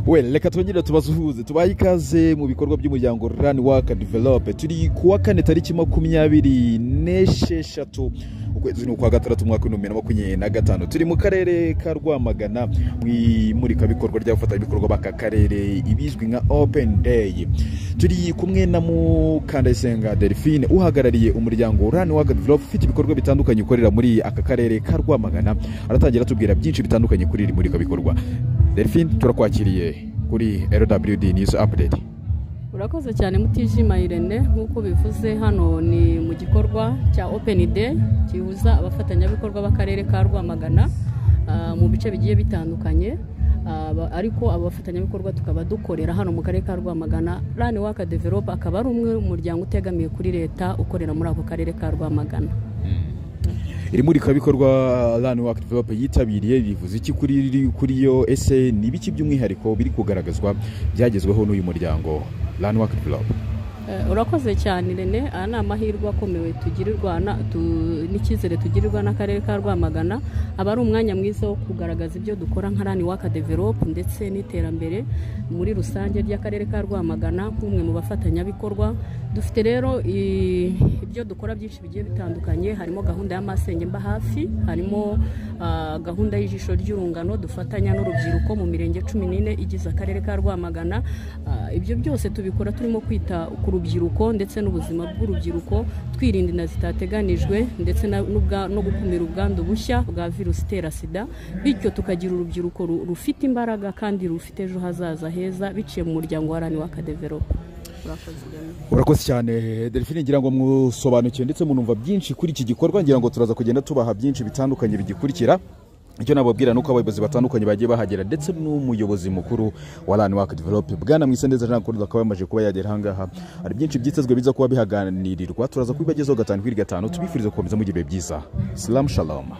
Well, reka twongere tubasuhuze, tubahe ikaze mu bikorwa by'umuryango Learn Work Develop. Turi ku wa kane, tariki 26, ukwezi ni ukwa gatandatu, umwaka wa 2025. Turi mu karere ka Rwamagana mu imurikabikorwa ry'abafatanyabikorwa b'aka karere, ibizwi nka Open Day. Turi kumwe na Mukandayisenga Delphine, uhagarariye umuryango Learn Work Develop, ufite ibikorwa bitandukanye ukorera muri aka karere ka Rwamagana. Aratangira atubwira byinshi bitandukanye kuri iri murikabikorwa. Delphine, turakwakiriye kuri RWD News Update. Urakoze cyane, Mutijima Irene. Nk'uko bivuze, hano ni mu gikorwa cya Open Day gihuza abafatanyabikorwa b'akarere ka Rwamagana mu bice bigiye bitandukanye. Ariko abo bafatanyabikorwa tukaba dukorera hano mu karere ka Rwamagana. Learn Work Develop akaba ari umwe mu muryango utegamiye kuri leta ukorera muri ako karere ka Rwamagana. Iri murikabikorwa Learn Work Develop yitabiriye bivuze iki kuri yo? Ese ni ibiki by'umwihariko biri kugaragazwa byagezweho n'uyu muryango Learn Work Develop? Urakoze cyane, Irene. Aya ni amahirwe akomeye tugirirwa n'icyizere tugirirwa n'akarere ka Rwamagana. Aba ari umwanya mwiza wo kugaragaza ibyo dukora nka Learn Work Develop ndetse n'iterambere muri rusange ry'akarere ka Rwamagana nk'umwe mu bafatanyabikorwa. Dufite rero ibyo dukora byinshi bigiye bitandukanye, harimo gahunda ya Masenge Mba Hafi, harimo gahunda y'Ijisho ry'Urungano dufatanya n'urubyiruko mu mirenge 14 igize akarere ka Rwamagana. Ibyo byose tubikora turimo kwita ku rubyiruko ndetse n'ubuzima bw'urubyiruko, twirinda inda zitateganijwe ndetse no gukumira ubwandu bushya bwa virusi itera SIDA, bityo tukagira urubyiruko rufite imbaraga kandi rufite ejo hazaza heza biciye mu muryango wa Learn Work Develop. Urakoze, Irene. Urakoze cyane, Delphine. Ngira ngo musobanukiwe ndetse munumva byinshi kuri iki gikorwa. Ngira ngo turaza kugenda tubaha byinshi bitandukanye bigikurikira. Icyo nababwira nuko abayobozi batandukanye bagiye bahagera, ndetse n'umuyobozi mukuru wa Learn Work Develop, Bwana Mwiseneza Jean Claude, akaba yamaze kuba yagera ahangaha. Hari byinshi byitezwe biza kuba bihaganirirwa, turaza kubibagezaho gatanu kuri gatanu. Tubifuriza gukomeza mugira ibihe byiza. Salam shalom.